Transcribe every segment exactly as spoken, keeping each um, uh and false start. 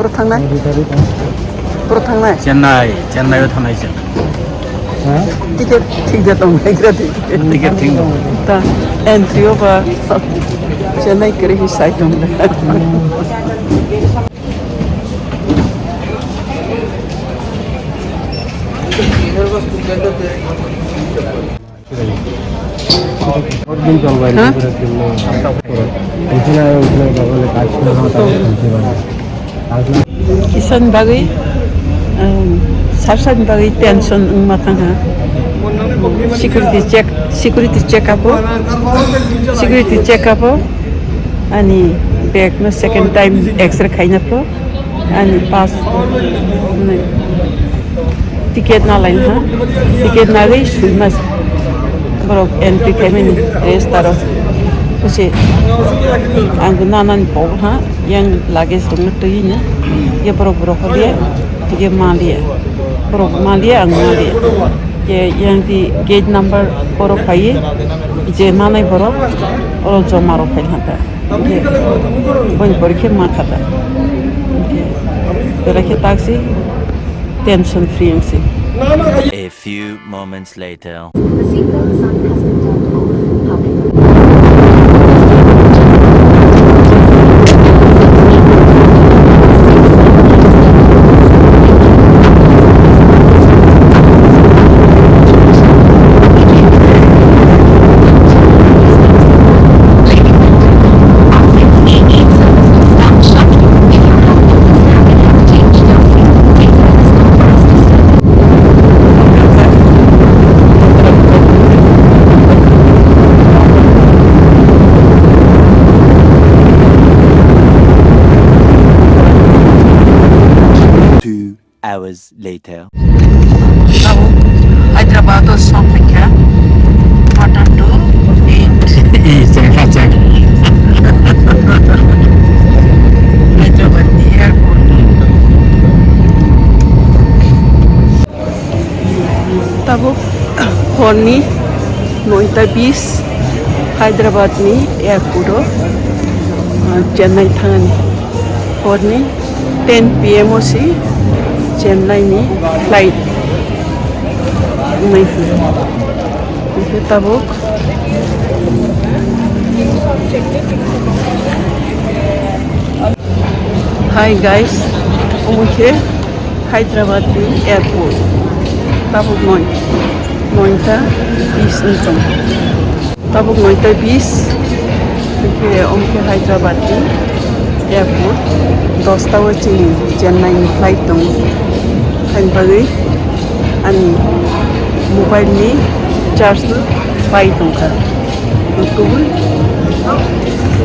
Boro thangnai? Boro thangnai? Chennai, Chennai o thangnai se. Ticket thik da tong nai gra di. Ticket thik da. Ta entry o ba Chennai kere hi sai tong da. Kisan bagwi, um, sarsan bagwi tension wngma thangha. Security check, security check up o, security check up o, ani bag no second time X-ray khaina pho. Ani pass, ticket na line ha, ticket na ri sui mas. Borok entry khaimani register o. Kusi ang nana ni pok ha, yang luggage rok no twi na. Ye borok borok ha dia, ye ma dia. Borok ma dia, ang ma dia. Ye yang di gate number four o phai, je manai borok, oro joma rok phai ha ta. Boni pore khe ma kha ta. Berai khe taksi tension free wngsi. A few moments later. The seatbelt sign has been turned off. Public Two hours later. Tabuk Hyderabad o sokphaikha, quarter to eight. Hyderabad ni airport. Tabuk horni noita bis Hyderabad ni airport o, ah, Chennai thangani horni ten P M o si Chennai ni flight wngwi phaio. Hwnkhe tabuk. Hi guys, omo khe Hyderabad ni airport. Tabuk noi, noita bis wng tong. Tabuk noita bis, hwnkhe omo khe Hyderabad ni airport. Dosta o chini Chennai ni flight tongo. Haini bagwi ani mobile ni charge no pai tongkha. Kubui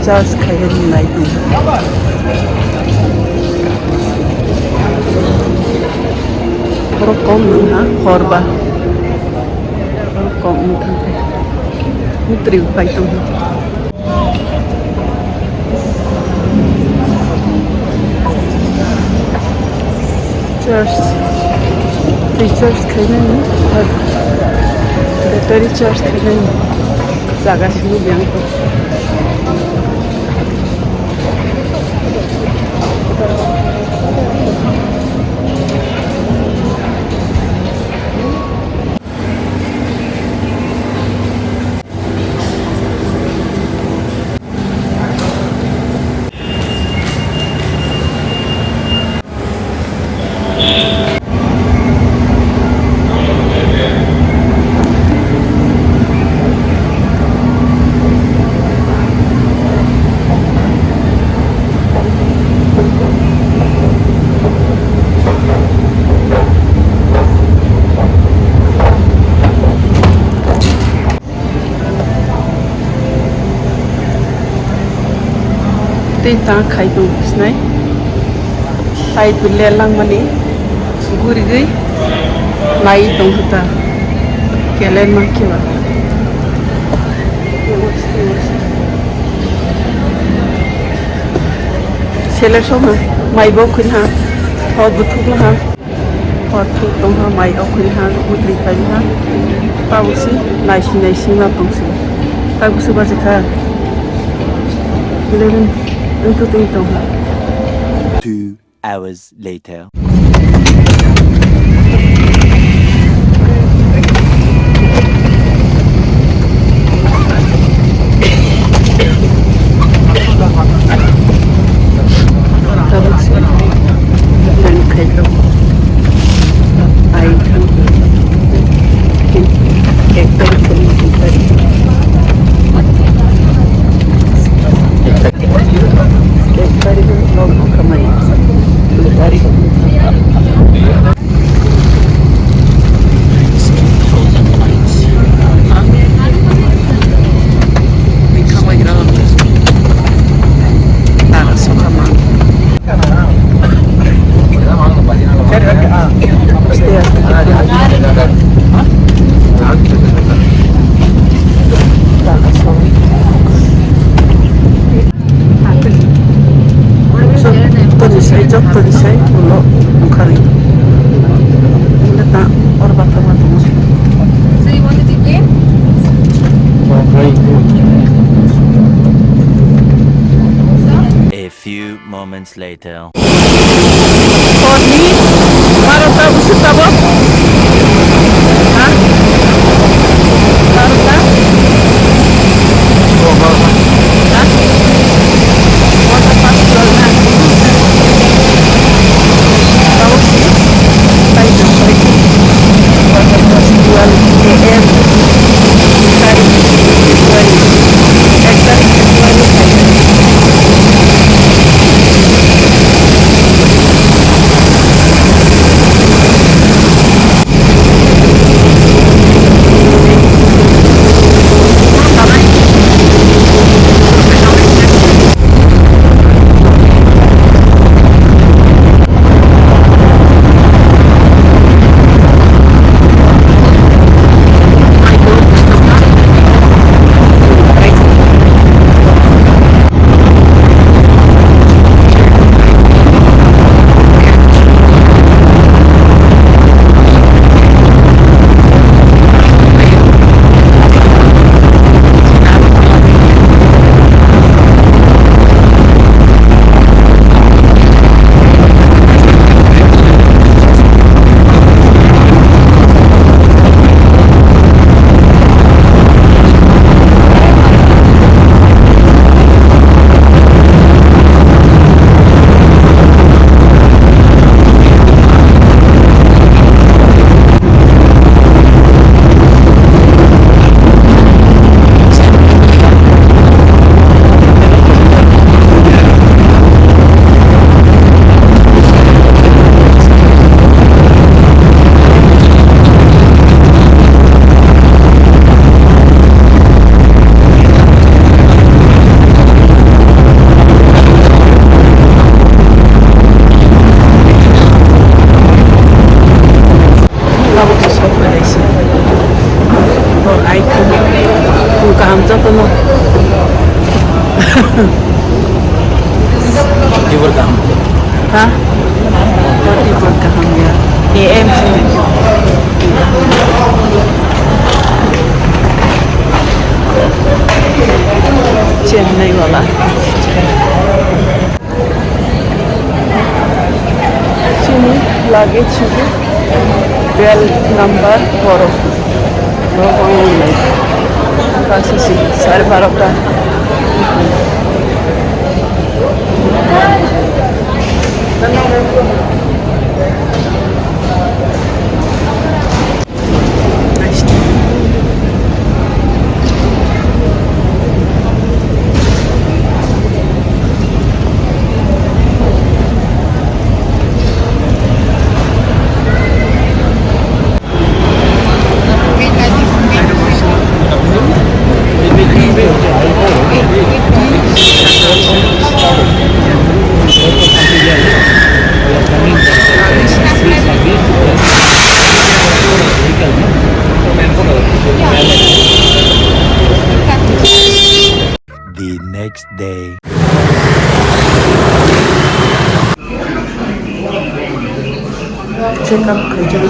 charge khaiwi nai tongkha. Borok kom wngkha, hor ba. Borok kom wngkha. Mutri pai tongkha. Charge, recharge khainani, battery charge khainani jaga simi biyang ko. Tei ta khai tong sinai. Hai pile langmani gurigwi nai tong kha ta. Kelen ma khe ba. Seler song ha, mai bo khun ha, hor buthuk ha. Hor thuk tongha, mai okhuni ha, mutri phai ha. Tabuk si naisi naisi ma tongsi. Tabuk si bajikha eleven, wngthu twi tongha. Two hours later. Tabuk se plan khairok. Ai thang. Ek tarikh ko, ek tarikh. Ek tarikh vlog khamai. Dui tarikh. Jottoni sai, jottoni sai, ulo wngkha ri. Wngkha ta, oro bathang ma tongo. A few moments later. Hor ni barota bwswk tabuk? Ha? Barota? Ha? Barota pas twelve na? Tabuk si? Barota pas twelve A M. Ek tarikh February. Ek tarikh February. Tabuk se sok phailai se. Bo ai thung, thung kaham jotono. Tibor kaham. Ha? Bo tibor kaham ya. A M se. Chennai wala. Chini luggage hinkhe belt number four o. Bo wng lai. Kaisa si sare barota. The next day. Check up khaijak.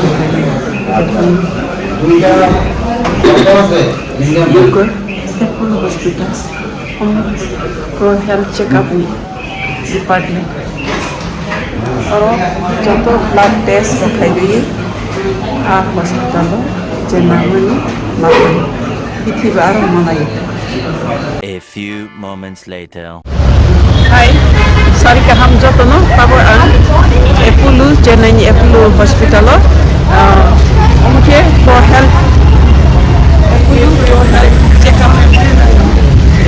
Local Apollo Hospital. Pro Health Checkup ni department. Oro joto blood test rok khaigwi a hospital o je nangmani nangmani bithi ba aro manai. A few moments later. Hai, sari kaham jotono, tabuk ang Apollo, Chennai ni Apollo hospital o, ah, omo khe for health, Apollo for health checkup.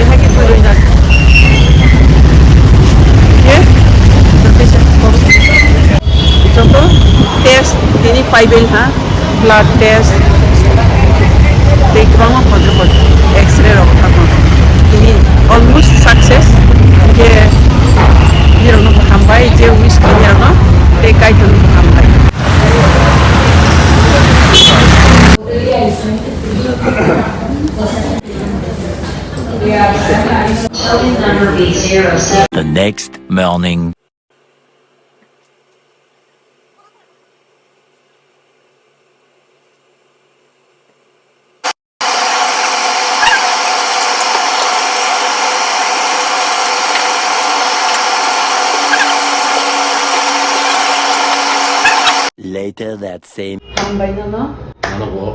Eha khe twi rwjak. Khe, joto test tini paibai ha. Blood test, tei kwbangma hotel hotel X-ray rok kha tongo. Tini almost success, je nirokno bo hambai, je wish khainai rokno tei Kaitorno bo hambai. The next morning. Later that same. Hambai nono. Nono bo.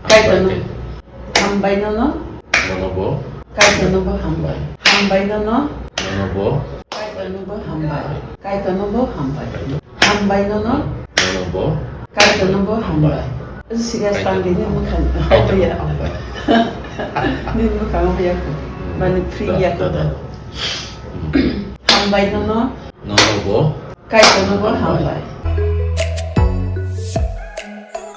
Kaitorno. Hambai nono. Nono bo. Kaitorno bo hambai. Hambai nono. Nono bo. Kaitorno bo hambai. Kaitorno bo hambai. Hambai nono. Nono bo. Kaitorno bo hambai. Serious tang di ni mwkhang. Kaitorno bo hambai. Ni mwkhang ya ko. Bani free ya ko. Da, da, da. Hambai nono. Nono bo. Kaitorno bo hambai.